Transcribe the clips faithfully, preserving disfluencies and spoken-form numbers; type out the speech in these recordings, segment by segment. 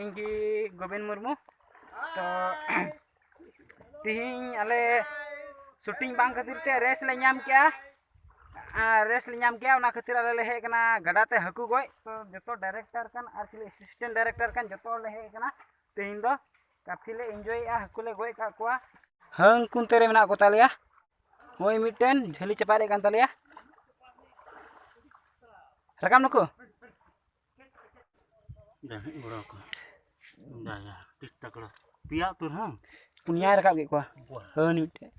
ᱤᱧ ᱜᱮ ᱜᱳᱵᱤᱱ ᱢᱩᱨᱢᱩ᱾ ᱛᱚ ᱛᱤᱦᱤᱧ ᱟᱞᱮ ᱥᱩᱴᱤᱝ ᱵᱟᱝ ᱠᱷᱟᱹᱛᱤᱨ ᱛᱮ ᱨᱮᱥᱴ ᱞᱮ ᱧᱟᱢ ᱠᱮᱜᱼᱟ᱾ ᱟᱨ ᱨᱮᱥᱴ ᱞᱮ ᱧᱟᱢ ᱠᱮᱜᱼᱟ, ᱚᱱᱟ ᱠᱷᱟᱹᱛᱤᱨ ᱟᱞᱮ ᱞᱮ ᱦᱮᱡ ᱟᱠᱟᱱᱟ ᱜᱟᱰᱟ ᱛᱮ ᱦᱟᱹᱠᱩ ᱜᱚᱡ᱾ ᱛᱚ ᱡᱚᱛᱚ ᱰᱟᱭᱨᱮᱠᱴᱚᱨ ᱠᱟᱱ ᱟᱨ ᱪᱤᱞᱤ ᱮᱥᱤᱥᱴᱮᱱᱴ ᱰᱟᱭᱨᱮᱠᱴᱚᱨ ᱠᱟᱱ, ᱡᱚᱛᱚ ᱦᱚᱲ ᱞᱮ ᱦᱮᱡ ᱟᱠᱟᱱᱟ᱾ ᱛᱮᱦᱮᱧ ᱫᱚ ᱠᱟᱯᱷᱤ ᱞᱮ ᱤᱱᱡᱚᱭᱮᱜᱼᱟ, ᱦᱟᱹᱠᱩ ᱞᱮ ᱜᱚᱡ ᱟᱠᱟᱫ ᱠᱚᱣᱟ᱾ ᱦᱟᱹᱝ ᱠᱩᱱᱛᱮ ᱨᱮ ᱢᱮᱱᱟᱜ ᱠᱚ ᱛᱟᱞᱮᱭᱟ᱾ ᱦᱳᱭ, ᱢᱤᱫᱴᱮᱱ ᱡᱷᱟᱹᱞᱤ ᱪᱟᱯᱟᱫ ᱨᱮ ᱠᱟᱱ ᱛᱟᱞᱮᱭᱟ᱾ ᱨᱟᱠᱟᱵ ᱱᱩᱠᱩ᱾ ᱰᱟᱹᱦᱤᱡ ᱵᱚᱲᱚ ᱠᱚ᱾ ᱫᱟᱭᱟ, ᱟᱹᱰᱤ ᱛᱟᱜᱲᱟ᱾ ᱯᱮᱭᱟ ᱩᱛᱟᱹᱨ, ᱦᱟᱝ? ᱯᱩᱱᱭᱟᱭ ᱨᱟᱠᱟᱵ ᱠᱮᱫ ᱠᱚᱣᱟ᱾ ᱵᱟᱦ᱾ ᱦᱟᱹᱱ ᱢᱤᱫᱴᱮᱡ᱾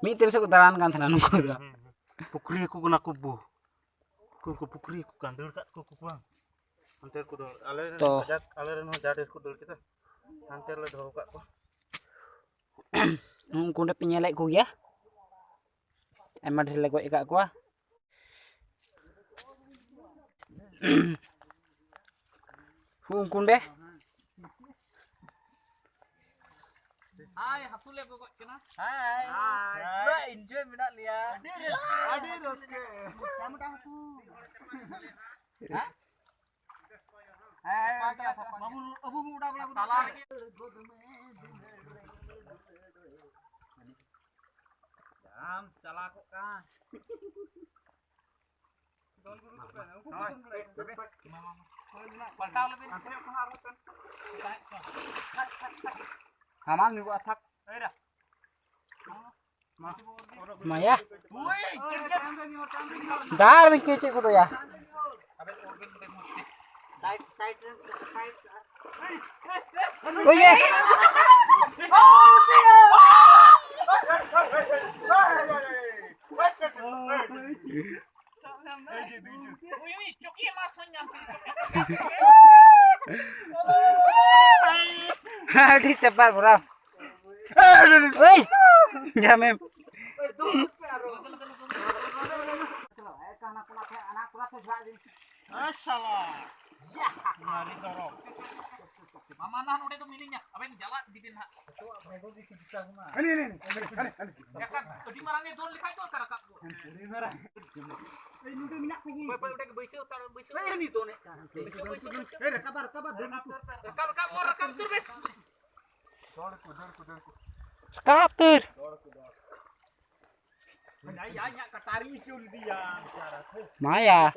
ᱢᱤᱫ ᱛᱮ ᱯᱟᱥᱮᱡ ᱠᱚ ᱫᱟᱬᱟᱱ ᱠᱟᱱ ᱛᱟᱦᱮᱱᱟ ᱱᱩᱠᱩ ᱫᱚ᱾ ᱦᱩᱸ, ᱦᱩᱸ᱾ ᱯᱩᱠᱷᱨᱤ ᱦᱟᱹᱠᱩ ᱠᱟᱱᱟ ᱠᱚ ᱵᱚ᱾ ᱩᱱᱠᱩ ᱠᱚ ᱯᱩᱠᱷᱨᱤ ᱦᱟᱹᱠᱩ ᱠᱟᱱ, ᱫᱟᱹᱲ ᱠᱟᱜ ᱠᱚ ᱠᱚ ᱵᱟᱝ? ᱦᱟᱱᱛᱮ ᱨᱮᱠᱚ ᱫᱟᱹᱲ, ᱟᱞᱮ ᱨᱮᱱ ᱛᱚ᱾ ᱠᱟᱡᱟᱠ, ᱟᱞᱮ ᱨᱮᱱ ᱦᱚᱸ ᱡᱟ ᱰᱷᱮᱨ ᱠᱚ ᱫᱟᱹᱲ ᱠᱮᱫᱟ, ᱦᱟᱱᱛᱮ ᱨᱮᱞᱮ ᱫᱚᱦᱚ ᱠᱟᱜ ᱠᱚᱣᱟ᱾ ᱩᱱᱠᱩ ᱚᱸᱰᱮ ᱯᱮ ᱧᱮᱞᱮᱫ ᱠᱚᱜᱮᱭᱟ, ᱟᱭᱢᱟ ᱰᱷᱮᱨ ᱞᱮ ᱜᱚᱡ ᱟᱠᱟᱫ ᱠᱚᱣᱟ᱾ ᱩᱱᱠᱩ ᱚᱸᱰᱮ᱾ ᱦᱟᱭ, ᱦᱟᱹᱠᱩ ᱞᱮ ᱜᱚᱜᱚᱡ ᱠᱟᱱᱟ᱾ ᱦᱟᱭ᱾ ᱦᱟᱭ᱾ ᱯᱩᱨᱟᱹ ᱤᱱᱡᱚᱭ ᱢᱮᱱᱟᱜ ᱞᱮᱭᱟ᱾ ᱟᱹᱰᱤ ᱨᱟᱹᱥᱠᱟᱹ᱾ ᱟᱹᱰᱤ ᱨᱟᱹᱥᱠᱟᱹ᱾ ᱦᱮᱸ? ᱦᱮᱸ, ᱦᱮᱸ, ᱥᱟᱯᱷᱟ ᱜᱮᱭᱟ, ᱥᱟᱯᱷᱟ ᱜᱮᱭᱟ᱾ ᱵᱟᱹᱵᱩ, ᱟᱹᱵᱩ ᱢᱩ ᱚᱰᱟᱣ ᱵᱟᱲᱟ ᱠᱚᱫᱚ᱾ ᱛᱟᱞᱟ ᱨᱮᱜᱮ᱾ ᱡᱟᱢ ᱪᱟᱞᱟᱣ ᱠᱚᱜ ᱠᱟᱱ᱾ ᱯᱟᱞᱴᱟᱣ ᱞᱮᱵᱤᱱ᱾ ᱦᱟᱢᱟᱞ ᱧᱚᱜᱚᱜᱼᱟ, ᱛᱷᱟᱠ᱾ ᱢᱟᱭᱟ᱾ ᱫᱟᱨ ᱵᱤᱱ ᱪᱮᱫ ᱪᱮᱫ ᱠᱚ ᱫᱚᱭᱟ? ᱥᱟᱭᱤᱰ, ᱥᱟᱭᱤᱰ ᱨᱮ, ᱥᱟᱭᱤᱰ᱾ ᱳᱭ ᱭᱮ᱾ ᱟᱹᱰᱤ ᱪᱟᱯᱟᱫ ᱵᱷᱚᱨᱟᱣ᱾ ᱳᱭ! ᱧᱟᱢᱮᱢ᱾ ᱮ ᱥᱟᱞᱟ᱾ ᱢᱟᱨᱤ ᱫᱚᱨᱚ᱾ ᱢᱟᱢᱟ ᱱᱟᱦᱟᱜ ᱱᱚᱰᱮ ᱫᱚ ᱢᱤᱱᱟᱹᱧᱟ᱾ ᱟᱵᱮᱱ ᱪᱟᱞᱟᱜ ᱤᱫᱤ ᱵᱮᱱ ᱱᱟᱦᱟᱜ᱾ ᱦᱟᱹᱱᱤ, ᱦᱟᱹᱱᱤ, ᱦᱟᱹᱱᱤ, ᱦᱟᱹᱱᱤ, ᱦᱟᱹᱱᱤ᱾ ᱮᱠᱷᱟᱱ ᱟᱹᱰᱤ ᱢᱟᱨᱟᱝ ᱮ ᱫᱚᱱ ᱞᱮᱠᱷᱟᱡ ᱫᱚ ᱚᱠᱟ ᱨᱟᱠᱟᱵ ᱠᱚᱜᱼᱟ? ᱟᱹᱰᱤ ᱢᱟᱨᱟᱝ᱾ ᱚᱠᱚᱭ ᱯᱮ ᱚᱸᱰᱮ ᱜᱮ ᱵᱟᱹᱭᱥᱟᱹᱣ ᱦᱟᱛᱟᱲ, ᱵᱟᱹᱭᱥᱟᱹᱣ᱾ ᱵᱟᱹᱭᱥᱟᱹᱣ, ᱵᱟᱹᱭᱥᱟᱹᱣ, ᱵᱟᱹᱭᱥᱟᱹᱣ᱾ ᱮ, ᱨᱟᱠᱟᱵ, ᱨᱟᱠᱟᱵ, ᱨᱟᱠᱟᱵ ᱩᱛᱟᱹᱨ ᱵᱮᱱ᱾ ᱨᱟᱠᱟᱵ, ᱨᱟᱠᱟᱵ, ᱚᱨ ᱨᱟᱠᱟᱵ ᱩᱛᱟᱹᱨ ᱵᱮᱱ᱾ ᱨᱟᱠᱟᱵ ᱩᱛᱟᱹᱨ᱾ ᱢᱟᱭᱟ᱾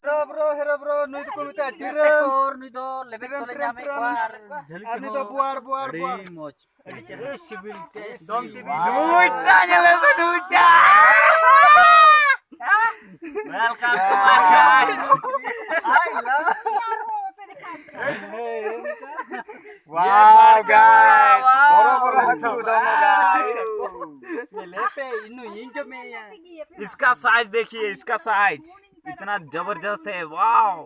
Bro, bro, hero bro, ᱱᱩᱭ ᱫᱚᱠᱚ ᱢᱮᱛᱟᱭᱟ ᱰᱤᱨᱟᱹᱢ᱾ ᱱᱩᱭ ᱫᱚ ᱞᱮᱵᱮᱫ ᱛᱚᱞᱮ ᱧᱟᱢᱮᱫ ᱠᱚᱣᱟ ᱟᱨ ᱡᱷᱟᱹᱞᱤ ᱟᱨ ᱱᱩᱭ ᱫᱚ ᱵᱩᱣᱟᱲ, ᱵᱩᱣᱟᱲ, ᱟᱹᱰᱤ ᱵᱩᱣᱟᱲ᱾ ᱢᱚᱡᱽ᱾ ᱟᱹᱰᱤ ᱥᱤᱵᱤᱞ taste᱾ ᱱᱩᱭᱴᱟ ᱧᱮᱞ ᱢᱮ, ᱱᱩᱭᱴᱟ᱾ Welcome to my channel. Wow, guys. Wow. ᱵᱚᱲᱚ ᱵᱚᱲᱚ ᱦᱟᱹᱠᱩ ᱫᱚᱢᱮ, guys. ᱧᱮᱞᱮ ᱯᱮ, ᱤᱧ ᱫᱚ ᱤᱧ ᱡᱚᱢᱮᱭᱟ᱾ इसका साइज देखिए, इसका साइज इतना जबरदस्त है, wow.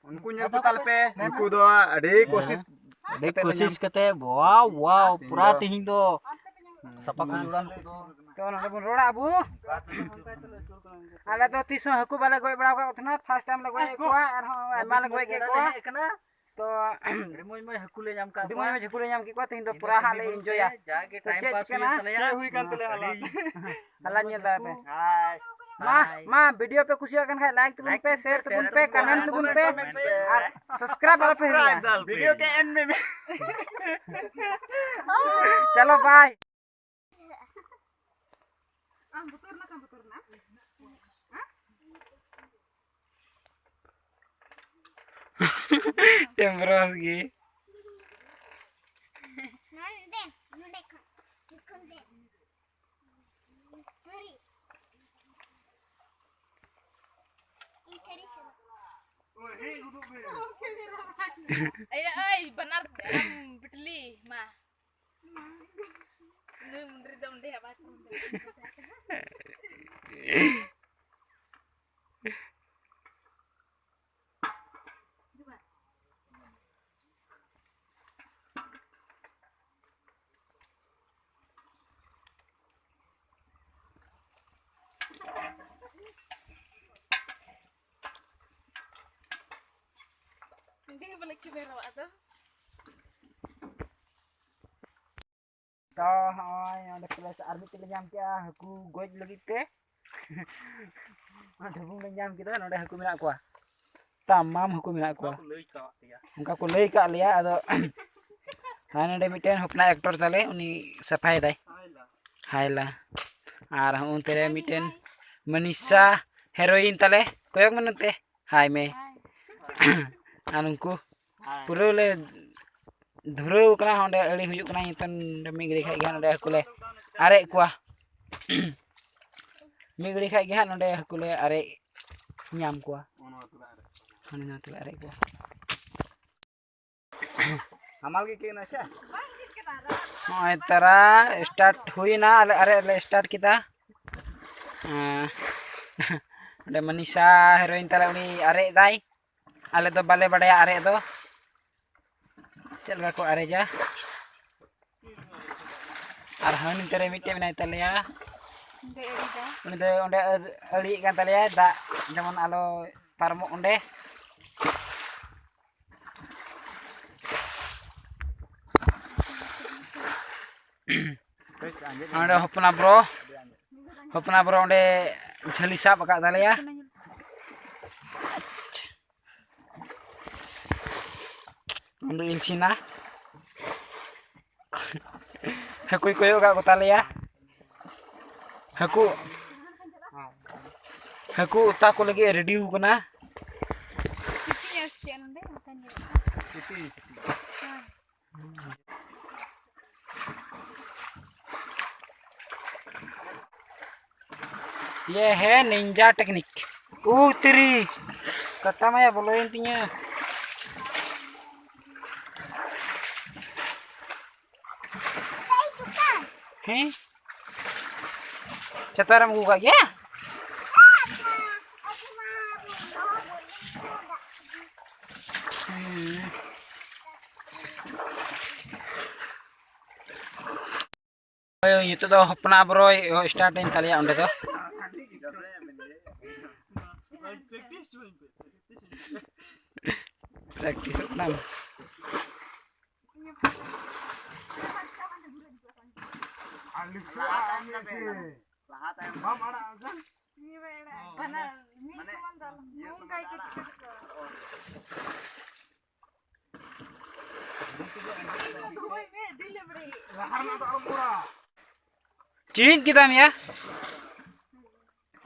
ᱩᱱᱠᱩ ᱧᱮᱞ ᱠᱚ ᱛᱟᱞᱮ ᱯᱮ, ᱩᱱᱠᱩ ᱫᱚ ᱟᱹᱰᱤ ᱠᱳᱥᱤᱥ ᱟᱹᱰᱤ ᱠᱟᱛᱮ ᱞᱮ ᱠᱳᱥᱤᱥ ᱧᱟᱢ ᱠᱟᱛᱮ, wow, wow, ᱛᱮᱦᱮᱧ ᱯᱩᱨᱟ ᱫᱚ᱾ ᱛᱮᱦᱮᱧ ᱫᱚ ᱥᱟᱯᱟ ᱠᱚ ᱡᱚᱲᱟ ᱱᱩᱠᱩ ᱫᱚ᱾ ᱛᱚ, ᱱᱚᱰᱮ ᱵᱚᱱ ᱨᱚᱲᱟ ᱟᱵᱚ᱾ ᱟᱞᱮ ᱫᱚ ᱛᱤᱥ ᱦᱚᱸ ᱦᱟᱹᱠᱩ ᱵᱟᱞᱮ ᱜᱚᱡ ᱵᱟᱲᱟ ᱟᱠᱟᱫ ᱠᱚ ᱛᱟᱦᱮᱱᱟ, first time ᱞᱮ ᱜᱚᱡ ᱮᱫ ᱠᱚᱣᱟ, ᱟᱨᱦᱚᱸ ᱟᱭᱢᱟ ᱞᱮ ᱜᱚᱡ ᱠᱮᱫ ᱠᱚᱣᱟ᱾ ᱛᱚ, ᱟᱹᱰᱤ ᱢᱚᱡᱽ ᱢᱚᱡᱽ ᱦᱟᱹᱠᱩ ᱞᱮ ᱧᱟᱢ ᱠᱟᱜ ᱟᱹᱰᱤ ᱢᱚᱡᱽ ᱠᱚᱣᱟ᱾ ᱢᱚᱡᱽ ᱦᱟᱹᱠᱩ ᱞᱮ ᱧᱟᱢ ᱠᱮᱫ ᱠᱚᱣᱟ, ᱛᱮᱦᱮᱧ ᱫᱚ ᱛᱮᱦᱮᱧ ᱯᱩᱨᱟ ᱫᱚ ᱦᱟᱸᱜ ᱠᱟᱹᱢᱤ ᱞᱮ ᱵᱟᱹᱱᱩᱜ enjoyᱟ᱾ ᱛᱮ, ᱡᱟᱜᱮ ᱛᱚ time ᱪᱮᱫ pass ᱪᱤᱠᱟᱹᱱᱟ? ᱦᱩᱭᱩᱜ ᱛᱟᱞᱮᱭᱟ᱾ ᱦᱟᱞᱟᱝ᱾ ᱦᱟᱞᱟᱝ ᱧᱮᱞ ᱛᱟᱞᱮ ᱯᱮ᱾ ᱦᱟᱭ᱾ ᱢᱟ, ᱦᱟᱭ᱾ ᱢᱟ, video ᱯᱮ ᱠᱩᱥᱤᱭᱟᱜ ᱠᱟᱱ ᱠᱷᱟᱡ like ᱛᱟᱵᱚᱱ ᱯᱮ, share ᱛᱟᱵᱚᱱ ᱯᱮ, comment ᱛᱟᱵᱚᱱ ᱯᱮ, ᱟᱨ subscribe ᱟᱞᱚ ᱯᱮ ᱦᱤᱲᱤᱧᱟ᱾ Video ᱠᱮ end ᱢᱮ᱾ ᱪᱚᱞᱚ, bye᱾ ᱟᱢ ᱵᱚᱛᱚᱨ ᱱᱟ ᱥᱮ ᱵᱚᱛᱚᱨ ᱱᱟ? ᱴᱮᱢᱵᱨᱚᱥ ᱜᱮ᱾ ᱱᱚᱰᱮ, ᱱᱚᱰᱮ ᱠᱷᱚᱱ, ᱠᱷᱚᱱ ᱫᱮ᱾ ᱥᱚᱨᱤ᱾ ᱤᱧ ᱥᱟᱹᱨᱤ ᱥᱟᱹᱨᱤ᱾ ᱮᱭ, ᱮᱭ, ᱵᱟᱱᱟᱨ, ᱟᱢ ᱵᱤᱴᱞᱤ, ᱢᱟ᱾ ᱱᱩᱭ ᱢᱩᱱᱰᱨᱤ ᱫᱚ ᱚᱸᱰᱮ ᱦᱟᱸᱜ ᱵᱟᱭ ᱛᱟᱦᱮᱱ ᱠᱟᱱᱟ᱾ ᱚᱸᱰᱮ ᱜᱮ ᱵᱚᱞᱮ camera ᱟᱫᱚ᱾ ᱛᱚ ᱦᱚᱸᱜᱼᱚᱭ ᱚᱸᱰᱮ ᱯᱞᱮᱥ ᱟᱨ ᱢᱤᱫᱴᱮᱱ ᱞᱮ ᱧᱟᱢ ᱠᱮᱜᱼᱟ ᱦᱟᱹᱠᱩ ᱜᱚᱡ ᱞᱟᱹᱜᱤᱫ ᱛᱮ᱾ ᱚᱸᱰᱮ ᱵᱚᱱ ᱞᱮ ᱧᱟᱢ ᱠᱮᱫᱟ, ᱱᱚᱸᱰᱮ ᱦᱟᱹᱠᱩ ᱢᱮᱱᱟᱜ ᱠᱚᱣᱟ, ᱛᱟᱢᱟᱢ ᱦᱟᱹᱠᱩ ᱢᱮᱱᱟᱜ ᱠᱚᱣᱟ᱾ ᱚᱱᱠᱟ ᱠᱚ ᱞᱟᱹᱭ ᱠᱟᱜ ᱞᱮᱭᱟ᱾ ᱟᱫᱚ ᱦᱟᱸ ᱱᱚᱸᱰᱮ ᱢᱤᱫᱴᱮᱱ ᱦᱚᱯᱱᱟ ᱮᱠᱴᱚᱨ ᱛᱟᱞᱮ, ᱩᱱᱤ ᱥᱟᱯᱷᱟᱭ ᱫᱟᱭ᱾ ᱦᱟᱭᱞᱟ᱾ ᱟᱨ ᱦᱚᱸ ᱚᱱᱛᱮ ᱨᱮ ᱢᱤᱫᱴᱮᱱ ᱢᱟᱹᱱᱤᱥᱟ ᱦᱮᱨᱳᱭᱤᱱ ᱛᱟᱞᱮ, ᱠᱚᱭᱚᱜ ᱢᱮ ᱱᱚᱛᱮ, ᱦᱟᱭ ᱢᱮ᱾ ᱟᱨ ᱩᱱᱠᱩ ᱯᱩᱨᱟᱹ ᱞᱮ ᱫᱷᱩᱨᱟᱹᱣ ᱠᱟᱱᱟ, ᱚᱸᱰᱮ ᱟᱹᱲᱤ ᱦᱩᱭᱩᱜ ᱠᱟᱱᱟ᱾ ᱱᱤᱛᱚᱝ ᱢᱤᱫ ᱜᱷᱟᱹᱲᱤ ᱠᱷᱟᱡ ᱜᱮ ᱦᱟᱸᱜ ᱱᱚᱸᱰᱮ ᱦᱟᱹᱠᱩ ᱞᱮ ᱟᱨᱮᱡ ᱠᱚᱣᱟ᱾ ᱢᱤᱫ ᱜᱷᱟᱹᱲᱤ ᱠᱷᱟᱡ ᱜᱮ ᱦᱟᱸᱜ ᱱᱚᱸᱰᱮ ᱦᱟᱹᱠᱩ ᱞᱮ ᱟᱨᱮᱡ ᱧᱟᱢ ᱠᱚᱣᱟ᱾ ᱦᱟᱱᱮ ᱱᱚᱣᱟ ᱛᱮᱞᱮ ᱟᱨᱮᱡ ᱠᱚᱣᱟ᱾ ᱦᱟᱢᱟᱞ ᱜᱮ ᱟᱹᱭᱠᱟᱹᱜ ᱠᱟᱱᱟ ᱥᱮ? ᱱᱚᱜᱼᱚᱭ ᱛᱟᱨᱟ ᱥᱴᱟᱨᱴ ᱦᱩᱭᱱᱟ, ᱟᱞᱮ ᱟᱨᱮᱡ ᱞᱮ ᱥᱴᱟᱨᱴ ᱠᱮᱫᱟ᱾ ᱦᱮᱸ, ᱚᱸᱰᱮ ᱢᱟᱹᱱᱤᱥᱟ ᱦᱮᱨᱳᱭᱤᱱ ᱛᱟᱞᱮ, ᱩᱱᱤ ᱟᱨᱮᱡ ᱫᱟᱭ᱾ ᱟᱞᱮ ᱫᱚ ᱵᱟᱞᱮ ᱵᱟᱰᱟᱭᱟ ᱟᱨᱮᱡ ᱫᱚ ᱪᱮᱫ ᱞᱮᱠᱟ ᱠᱚ ᱟᱨᱮᱡᱟ᱾ ᱟᱨ ᱦᱟᱹᱱᱤ ᱛᱟᱨᱮ ᱢᱤᱫᱴᱮᱡ ᱢᱮᱱᱟᱭ ᱛᱟᱞᱮᱭᱟ, ᱩᱱᱤ ᱫᱚ ᱚᱸᱰᱮ ᱟᱹᱲᱤᱭᱮᱫ ᱠᱟᱱ ᱛᱟᱞᱮᱭᱟ, ᱫᱟᱜ ᱡᱮᱢᱚᱱ ᱟᱞᱚ ᱯᱟᱨᱚᱢᱚᱜ ᱚᱸᱰᱮ᱾ ᱚᱸᱰᱮ ᱦᱚᱯᱚᱱᱟ ᱵᱨᱚ, ᱦᱚᱯᱚᱱᱟ ᱵᱨᱚ ᱚᱸᱰᱮ ᱡᱷᱟᱹᱞᱤ ᱥᱟᱵ ᱟᱠᱟᱫ ᱛᱟᱞᱮᱭᱟ᱾ ᱚᱸᱰᱮ ᱤᱞᱪᱤᱱᱟ ᱦᱟᱹᱠᱩᱭ ᱠᱚᱭᱚᱜ ᱟᱠᱟᱫ ᱠᱚ ᱛᱟᱞᱮᱭᱟ᱾ ᱦᱟᱹᱠᱩ, ᱦᱟᱹᱠᱩ ᱚᱛᱟ ᱠᱚ ᱞᱟᱹᱜᱤᱫ ᱮ ᱨᱮᱰᱤ ᱟᱠᱟᱱᱟ᱾ ये है निंजा टेक्निक। ऊ तेरी, ᱠᱟᱴᱟ ᱢᱟᱭᱟ ᱵᱚᱞᱚᱭᱮᱱ ᱛᱤᱧᱟᱹ᱾ ᱦᱮᱸ? ᱪᱷᱟᱛᱟᱨᱮᱢ ᱟᱹᱜᱩ ᱠᱟᱜ ᱜᱮᱭᱟ? ᱦᱮᱸ᱾ ᱦᱳᱭ, ᱱᱤᱛᱚᱜ ᱫᱚ ᱦᱚᱯᱚᱱᱟ ᱵᱨᱚᱭ ᱥᱴᱟᱨᱴ ᱮᱱ ᱛᱟᱞᱮᱭᱟ ᱚᱸᱰᱮ ᱫᱚ᱾ ᱯᱨᱮᱠᱴᱤᱥᱚᱜ ᱠᱟᱱᱟᱢ? ᱞᱟᱦᱟ ᱛᱟᱭᱚᱢ ᱛᱟᱯᱮ ᱠᱟᱱᱟ᱾ ᱞᱟᱦᱟ ᱛᱟᱭᱚᱢ᱾ ᱵᱟᱢ ᱟᱲᱟᱜ ᱟᱠᱟᱱ? ᱱᱤᱭᱟᱹ ᱵᱟᱭ ᱟᱲᱟᱜ᱾ ᱵᱟᱱᱟᱨ ᱢᱤᱫ ᱢᱟᱱᱮ, ᱥᱚᱢᱟᱱ ᱫᱚ ᱟᱞᱚᱢ ᱤᱭᱟᱹ ᱥᱚᱢᱟᱱ ᱱᱚᱝᱠᱟ ᱜᱮ ᱟᱲᱟᱜ᱾ ᱪᱤᱠᱟᱹ ᱠᱚᱣᱟ᱾ ᱫᱚᱦᱚᱭ ᱢᱮ, delivery᱾ ᱞᱟᱦᱟ ᱨᱮᱱᱟᱜ ᱫᱚ ᱟᱞᱚᱢ ᱚᱨᱟ᱾ ᱪᱮᱫ ᱠᱮᱫᱟᱢ ᱭᱟ?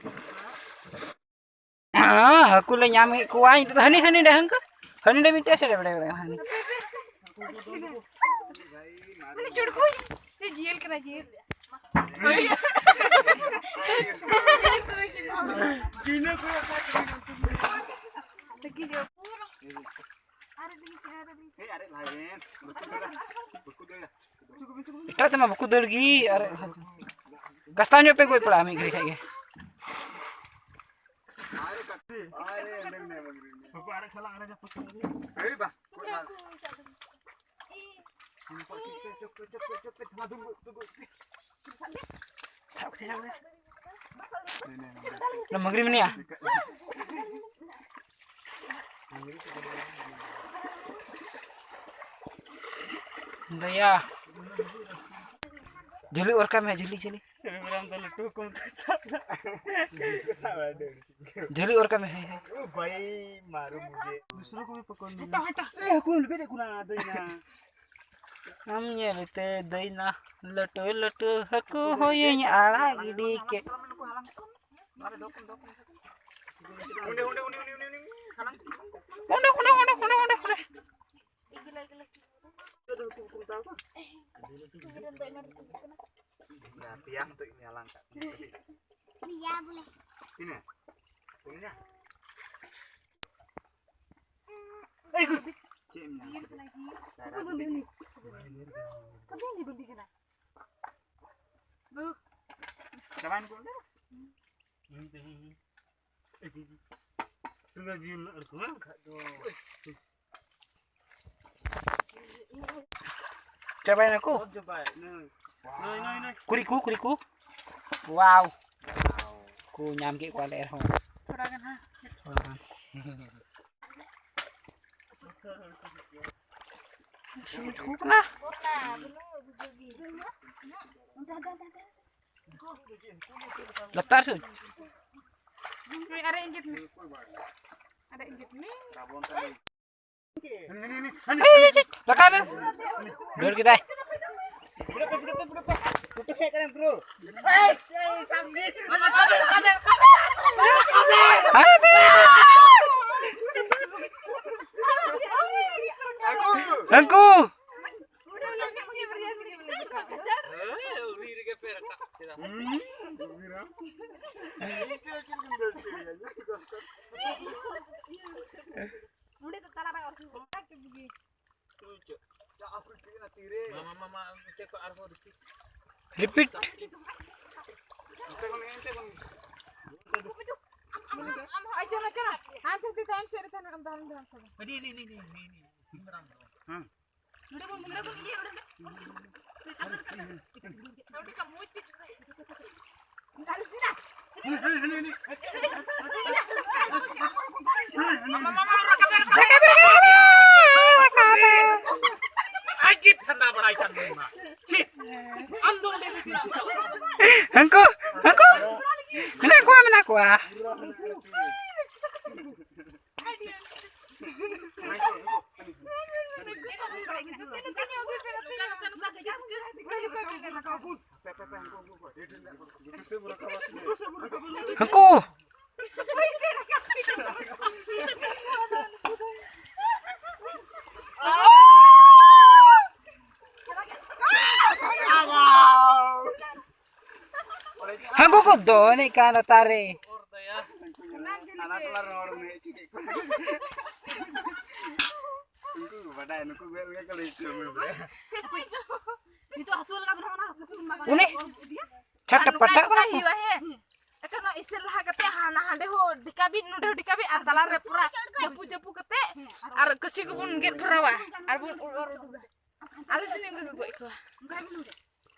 ᱦᱮᱸ, ᱦᱟᱹᱠᱩ ᱞᱮ ᱧᱟᱢᱮᱫ ᱠᱚᱣᱟ᱾ ᱱᱤᱛᱚᱜ ᱫᱚ ᱦᱟᱹᱱᱤ, ᱦᱟᱹᱱᱤ ᱰᱮ ᱦᱟᱹᱱᱠᱩ, ᱦᱟᱹᱱᱤ ᱰᱮ ᱢᱤᱫᱴᱮᱡ ᱥᱮ ᱰᱮᱵᱲᱮ ᱰᱮᱵᱲᱮ ᱦᱟᱹᱱᱤ᱾ ᱢᱟᱱᱮ ᱪᱩᱲᱠᱩ, ᱡᱮ ᱡᱤᱭᱟᱹᱞ ᱠᱟᱱᱟ, ᱡᱤᱭᱟᱹᱞ᱾ ᱮᱴᱟᱜ ᱛᱮᱢᱟ ᱵᱟᱠᱚ ᱫᱟᱹᱲ ᱜᱮ᱾ ᱟᱨ ᱜᱟᱥᱛᱟ ᱧᱚᱜ ᱯᱮ ᱜᱚᱡ ᱯᱟᱲᱟᱜᱼᱟ ᱢᱤᱫ ᱜᱷᱟᱹᱲᱤ ᱠᱷᱟᱡ ᱜᱮ᱾ ᱥᱟᱵ ᱠᱟᱛᱮ ᱪᱟᱞᱟᱣ ᱠᱟᱱᱟ᱾ ᱚᱱᱟ ᱢᱟᱹᱜᱽᱨᱤ ᱢᱮᱱᱟᱭᱟ᱾ ᱫᱟᱭᱟ᱾ ᱡᱷᱟᱹᱞᱤ ᱚᱨ ᱠᱟᱜ ᱢᱮ, ᱡᱷᱟᱹᱞᱤ, ᱡᱷᱟᱹᱞᱤ᱾ ᱨᱟᱢ ᱫᱚ ᱞᱟᱹᱴᱩ ᱠᱚᱢ ᱛᱮ ᱥᱟᱵ ᱫᱟ᱾ ᱡᱷᱟᱹᱞᱤ ᱚᱨ ᱠᱟᱜ ᱢᱮ, ᱦᱮᱸ, ᱦᱮᱸ᱾ ᱳ ᱵᱷᱟᱭ, ᱢᱟᱨᱳ ᱢᱩᱡᱷᱮ᱾ ᱫᱩᱥᱨᱳ ᱠᱚ ᱵᱷᱤ ᱯᱚᱠᱚᱲ ᱞᱮ᱾ ᱦᱟᱴᱟ, ᱦᱟᱴᱟ᱾ ᱮ, ᱦᱟᱹᱠᱩ ᱞᱮᱵᱮᱫ ᱮᱫ ᱠᱚ ᱱᱟ, ᱫᱟᱹᱭᱱᱟ᱾ ᱟᱢ ᱧᱮᱞᱛᱮ ᱫᱟᱹᱭᱱᱟ, ᱞᱟᱹᱴᱩ ᱞᱟᱹᱴᱩ ᱦᱟᱹᱠᱩ ᱦᱚᱭᱮᱧ ᱟᱲᱟᱜ ᱜᱤᱰᱤ ᱠᱮᱫ᱾ ᱚᱸᱰᱮ, ᱚᱸᱰᱮ, ᱚᱸᱰᱮ, ᱚᱸᱰᱮ, ᱚᱸᱰᱮ, ᱦᱟᱞᱟᱝ᱾ ᱚᱸᱰᱮ, ᱚᱸᱰᱮ, ᱚᱸᱰᱮ, ᱚᱸᱰᱮ, ᱚᱸᱰᱮ᱾ ᱯᱮᱭᱟ ᱦᱚᱸ ᱛᱚ ᱤᱧ ᱦᱟᱞᱟᱝ ᱠᱟᱜ ᱠᱚᱣᱟ᱾ ᱯᱮᱭᱟ ᱵᱚᱞᱮ᱾ ᱛᱤᱱᱟᱹᱜ? ᱯᱩᱱᱭᱟ? ᱪᱮᱫ ᱮᱢ ᱧᱟᱢ ᱠᱮᱫᱟ? ᱥᱟᱫᱤᱱ ᱜᱮ ᱵᱟᱹᱵᱤ ᱠᱟᱱᱟ᱾ ᱪᱟᱵᱟᱭᱮᱱ ᱠᱚ ᱚᱸᱰᱮ? ᱛᱤᱱᱟᱹᱜ ᱡᱤᱞ ᱟᱹᱲᱠᱩ ᱵᱟᱝ? ᱠᱷᱟᱡ ᱫᱚ᱾ ᱪᱟᱵᱟᱭᱮᱱᱟ ᱠᱚ? ᱪᱟᱵᱟᱭ᱾ ᱱᱩᱭ, ᱱᱩᱭ, ᱱᱩᱭ, ᱱᱩᱭ᱾ ᱠᱩᱲᱤ ᱠᱚ, ᱠᱩᱲᱤ ᱠᱚ᱾ ᱣᱟᱣ᱾ ᱠᱚ ᱧᱟᱢ ᱠᱮᱫ ᱠᱚᱣᱟ ᱞᱮ ᱟᱨᱦᱚᱸ᱾ ᱛᱷᱚᱲᱟ ᱜᱟᱱ ᱦᱟᱸᱜ᱾ ᱛᱷᱚᱲᱟ ᱜᱟᱱ᱾ ᱥᱩᱡ ᱠᱚ ᱠᱟᱱᱟ᱾ ᱞᱟᱛᱟᱨ ᱥᱮᱫ᱾ ᱦᱳᱭ, ᱟᱨᱮ ᱤᱧᱡᱮᱛ ᱢᱮ᱾ ᱟᱨᱮ ᱤᱧᱡᱮᱛ ᱢᱮ᱾ ᱨᱟᱠᱟᱵ ᱢᱮ᱾ ᱫᱟᱹᱲ ᱠᱮᱫᱟᱭ᱾ ᱦᱟᱹᱱᱠᱩ᱾ ᱱᱚᱰᱮ ᱫᱚ ᱛᱟᱲᱟ ᱵᱟᱭ ᱚᱨ᱾ ᱢᱟᱢᱟ, ᱢᱟᱢᱟ, ᱪᱮᱫ ᱠᱚ ᱟᱨᱦᱚᱸ ᱨᱤᱯᱤᱴ᱾ ᱨᱤᱯᱤᱴ᱾ ᱟᱢ ᱦᱚᱸ, ᱟᱭ, ᱪᱚᱞᱚ, ᱪᱚᱞᱚ᱾ ᱦᱟᱱᱛᱮ, ᱦᱟᱱᱛᱮ, ᱛᱟᱭᱚᱢ ᱥᱮᱫ ᱨᱮ ᱛᱟᱦᱮᱱ ᱠᱟᱱ ᱛᱟᱦᱮᱱ ᱫᱚ, ᱦᱟᱱᱛᱮ ᱫᱚ᱾ ᱦᱮᱸ᱾ ᱱᱚᱰᱮ ᱵᱚᱱ, ᱱᱚᱰᱮ ᱵᱚᱱ ᱤᱭᱟᱹ, ᱱᱚᱰᱮ᱾ ᱱᱚᱰᱮ ᱠᱷᱚᱱ ᱢᱚᱡᱽ ᱛᱮ ᱪᱚᱞᱚ᱾ ᱟᱡ ᱜᱮ ᱯᱷᱟᱸᱫᱟ ᱵᱟᱲᱟᱭ ᱠᱟᱱ ᱱᱚᱝᱢᱟ᱾ ᱪᱷᱤ! ᱟᱢ ᱫᱚ ᱚᱸᱰᱮ ᱫᱚ ᱪᱮᱫ ᱮᱢ ᱪᱟᱞᱟᱜ ᱠᱟᱱᱟ? ᱦᱟᱹᱱᱠᱩ, ᱦᱟᱹᱱᱠᱩ᱾ ᱢᱮᱱᱟᱜ ᱠᱚᱣᱟ, ᱢᱮᱱᱟᱜ ᱠᱚᱣᱟ᱾ ᱦᱟᱹᱱᱠᱩ᱾ ᱦᱟᱹᱱᱠᱩ ᱠᱚ ᱫᱚᱱᱮᱫ ᱠᱟᱱ ᱞᱟᱛᱟᱨ ᱨᱮ᱾ ᱦᱟᱱᱟ ᱴᱚᱞᱟ ᱨᱮᱱ ᱦᱚᱲ ᱩᱱᱤ ᱦᱮᱡ ᱦᱚᱪᱚ ᱠᱮᱫ ᱠᱚᱣᱟ᱾ ᱩᱱᱠᱩ ᱠᱚ ᱵᱟᱰᱟᱭᱟ, ᱱᱩᱠᱩ ᱜᱮ ᱩᱱᱤ ᱠᱚ ᱞᱟᱹᱭ ᱦᱚᱪᱚ ᱢᱮ ᱵᱚᱞᱮ᱾ ᱱᱤᱛᱚᱜ ᱦᱟᱹᱥᱩ ᱞᱟᱜᱟᱣ ᱵᱮᱱᱟ, ᱚᱱᱟ ᱦᱟᱹᱥᱩ ᱢᱟ ᱩᱱᱤ ᱵᱟᱝ ᱪᱷᱟᱴᱟ ᱟᱨ ᱱᱚᱝᱠᱟ ᱯᱟᱴᱟ ᱱᱚᱝᱠᱟ ᱠᱟᱱᱟ ᱠᱚ᱾ ᱦᱩᱭᱩᱜᱼᱟ, ᱦᱮᱸ᱾ ᱮᱱᱠᱷᱟᱱ ᱱᱚᱣᱟ ᱤᱥᱤᱱ ᱞᱟᱦᱟ ᱠᱟᱛᱮ ᱦᱟᱱᱟ ᱦᱟᱸᱰᱮ ᱦᱚᱸ ᱰᱷᱤᱠᱟᱹ ᱵᱤᱫ, ᱱᱚᱰᱮ ᱦᱚᱸ ᱰᱷᱤᱠᱟᱹ ᱵᱤᱫ, ᱟᱨ ᱛᱟᱞᱟ ᱨᱮ ᱯᱩᱨᱟ ᱪᱟᱯᱩ ᱪᱟᱯᱩ ᱠᱟᱛᱮ ᱟᱨ ᱠᱟᱹᱥᱤ ᱠᱚᱵᱚᱱ ᱜᱮᱫ ᱵᱷᱚᱨᱟᱣᱟ ᱟᱨ ᱵᱚᱱ ᱚᱨ ᱚᱨ ᱩᱰᱩᱠᱟ᱾ ᱟᱞᱮ ᱥᱮᱱ ᱚᱱᱠᱟ ᱠᱚ ᱜᱚᱡ ᱠᱚᱣᱟ᱾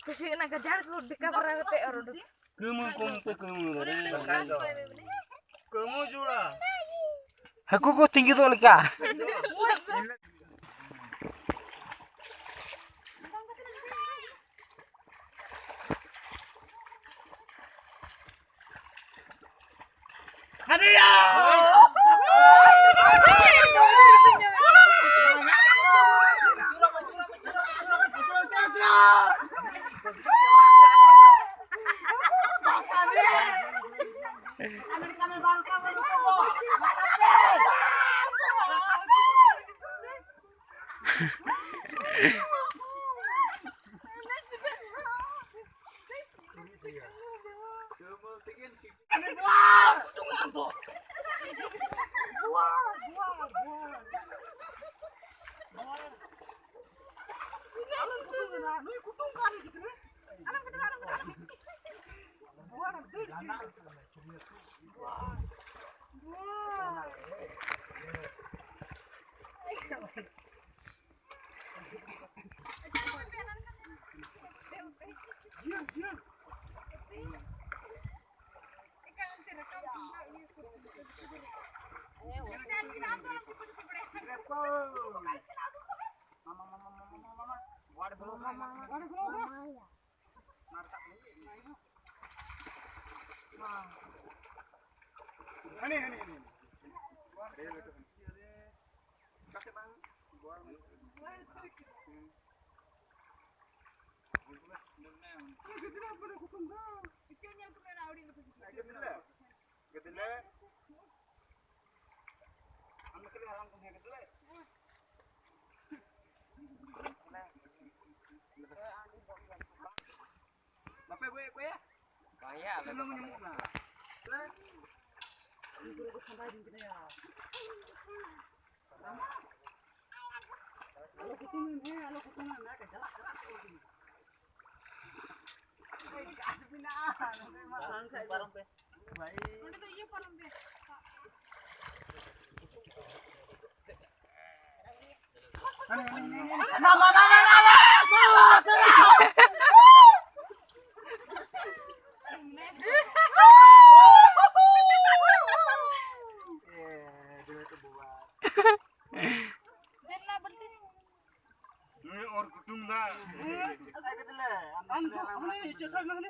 ᱠᱟᱹᱥᱤ ᱚᱱᱟ ᱜᱟᱡᱟᱲ ᱠᱚ ᱰᱷᱤᱠᱟᱹ ᱵᱷᱚᱨᱟᱣ ᱠᱟᱛᱮ ᱚᱨ ᱩᱰᱩᱠ᱾ ᱠᱟᱹᱢᱩ ᱠᱚᱢ ᱛᱮ ᱠᱟᱹᱢᱩ ᱫᱟᱨᱮ᱾ ᱠᱟᱹᱢᱩ ᱡᱩᱲᱟ᱾ ᱦᱟᱹᱠᱩ ᱠᱚ ᱛᱤᱸᱜᱩ ᱫᱚᱜ ᱞᱮᱠᱟ᱾ ᱦᱟᱹᱱᱤ, ᱦᱟᱹᱱᱤ, ᱦᱟᱹᱱᱤ, ᱦᱟᱹᱱᱤ᱾ ᱚᱠᱟ ᱥᱮᱫ ᱵᱟᱝ? ᱜᱤᱫᱽᱨᱟᱹ, ᱜᱤᱫᱽᱨᱟᱹ᱾ ᱜᱤᱫᱽᱨᱟᱹ᱾ ᱟᱢ ᱫᱚ ᱠᱷᱟᱹᱞᱤ ᱦᱟᱞᱟᱝ ᱠᱚᱢ ᱦᱮᱡ ᱠᱟᱛᱮ᱾ ᱵᱟᱯᱮ ᱜᱚᱡ ᱮᱫ ᱠᱚᱣᱟ? ᱵᱟᱝᱭᱟ, ᱟᱞᱮ ᱫᱚ ᱵᱟᱞᱮ ᱜᱚᱡ ᱠᱚᱣᱟ᱾ ᱟᱞᱚ ᱠᱩᱴᱩᱢ ᱢᱮ, ᱟᱞᱚ ᱠᱩᱴᱩᱢ ᱢᱮ, ᱪᱟᱞᱟᱜ, ᱪᱟᱞᱟᱜ, ᱪᱟᱞᱟᱜ᱾ ᱯᱟᱨᱚᱢ ᱯᱮ᱾ ᱱᱚᱸᱰᱮ ᱫᱚ ᱤᱭᱟᱹ ᱯᱟᱨᱚᱢ ᱯᱮ᱾ ᱱᱩᱭ ᱚᱨ ᱠᱩᱴᱩᱢ ᱫᱟ᱾ ᱟᱢ ᱫᱚ ᱦᱟᱱᱮ ᱪᱚᱥᱟ ᱱᱟᱦᱞᱮ᱾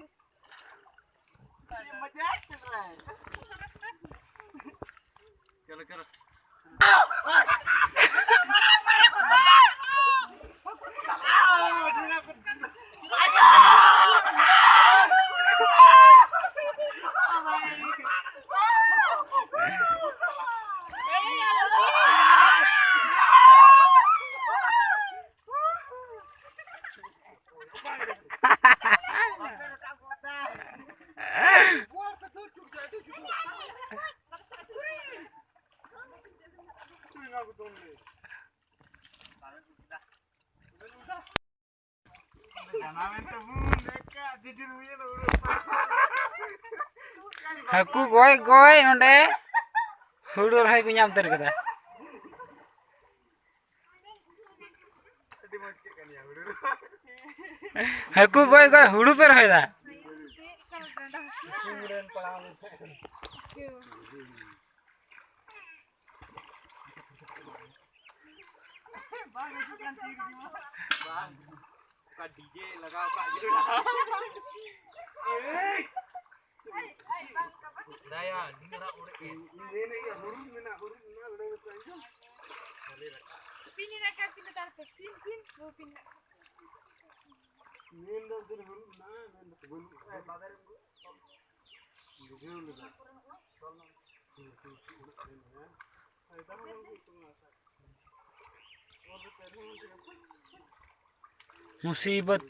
ᱢᱟᱡᱟ ᱪᱚᱥᱟ᱾ ᱦᱟᱹᱠᱩ ᱜᱚᱡ ᱜᱚᱡ ᱱᱚᱰᱮ ᱦᱩᱲᱩ ᱨᱚᱦᱚᱭ ᱠᱚ ᱧᱟᱢ ᱩᱛᱟᱹᱨ ᱠᱮᱫᱟ᱾ ᱦᱟᱹᱠᱩ ᱜᱚᱡ ᱜᱚᱡ ᱦᱩᱲᱩ ᱯᱮ ᱨᱚᱦᱚᱭ ᱫᱟ᱾ ᱚᱠᱟ ᱰᱤᱡᱮ ᱞᱟᱜᱟᱣ ᱠᱟᱜ ᱜᱮ᱾ ᱫᱟᱭᱟ, ᱰᱤᱝ ᱨᱟᱜ ᱚᱲᱮᱡ ᱜᱮ᱾ ᱯᱤᱱ ᱨᱟᱠᱟᱵ ᱯᱤᱱ ᱛᱟᱨ ᱯᱤᱱ ᱯᱤᱱ ᱯᱤᱱ᱾ ᱢᱮᱱ ᱫᱚ ᱩᱫᱷᱟᱹᱨ ᱦᱩᱲᱩ ᱢᱮᱱᱟᱜᱼᱟ, ᱢᱮᱱ ᱫᱚ ᱵᱟᱹᱱᱩᱜᱼᱟ᱾ ᱵᱩᱡᱷᱟᱹᱣ ᱞᱮᱫᱟ᱾ ᱢᱩᱥᱤᱵᱚᱛ᱾